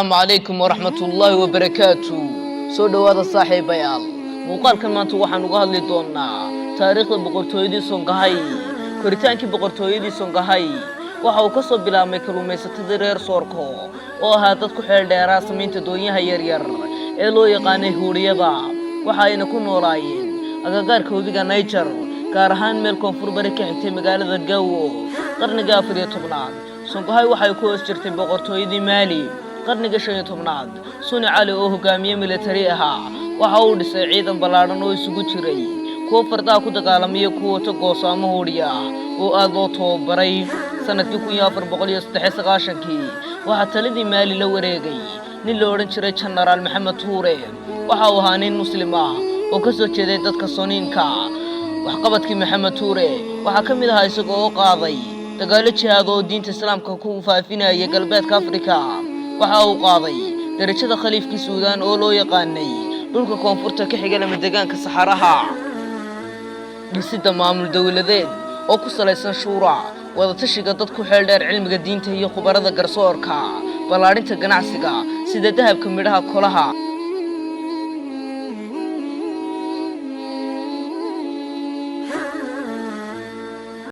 Asalaamu calaykum waraxmatullaahi wabarakaatu. Soo dhowaada, saaxiibayaal. Muuqaalkan maanta waxaan uga hadli doonaa taariikhda boqortooyadii Songahay. Koritaankii boqortooyadii Songahay waxa uu ka soo bilaabmay kalluumaysatadii reer Soorko, oo ahaa dad ku xeel dheeraa samaynta doonyaha yaryar ee loo yaqaanay huuriyada. Waxa ayna ku noolaayeen agagaarka webiga Niger, gaar ahaan meel koonfur bari ka xigtay magaalada Gawo. Qarniga 14aad, Songahay waxay ku hoos jirtay boqortooyadii Maali. Qarniga 15aad, Suni Cali oo hogaamiye militari ahaa waxa uu dhisay ciidan ballaadhan oo isugu jiray kuwo fardaha ku dagaalamaya, kuwa wata goosaamo huudhiya ah oo aad loo tababaray. Sanadkii 1493-kii waxaa taladii Maali la wareegay nin la odhan jiray Jenaraal Maxamed Tuure. Waxa uu ahaa nin Muslim ah oo ka soo jeeday dadka Soniinka. Waxqabadkii Maxamed Tuure waxaa ka mid ahaa isaga oo qaaday dagaallo jihaad oo diinta Islaamka ku faafinaya galbeedka Afrika. Waxa uu qaaday darajada khaliifkii Suudaan, oo loo yaqaanay dhulka koonfurta ka xiga lamadegaanka Saxaraha. Dhisidda maamul dowladeed oo ku salaysan shuura, wadatashiga dad ku xeel dheer cilmiga diinta iyo khubarada garsoorka, ballaadhinta ganacsiga sida dahabka, midhaha kolaha.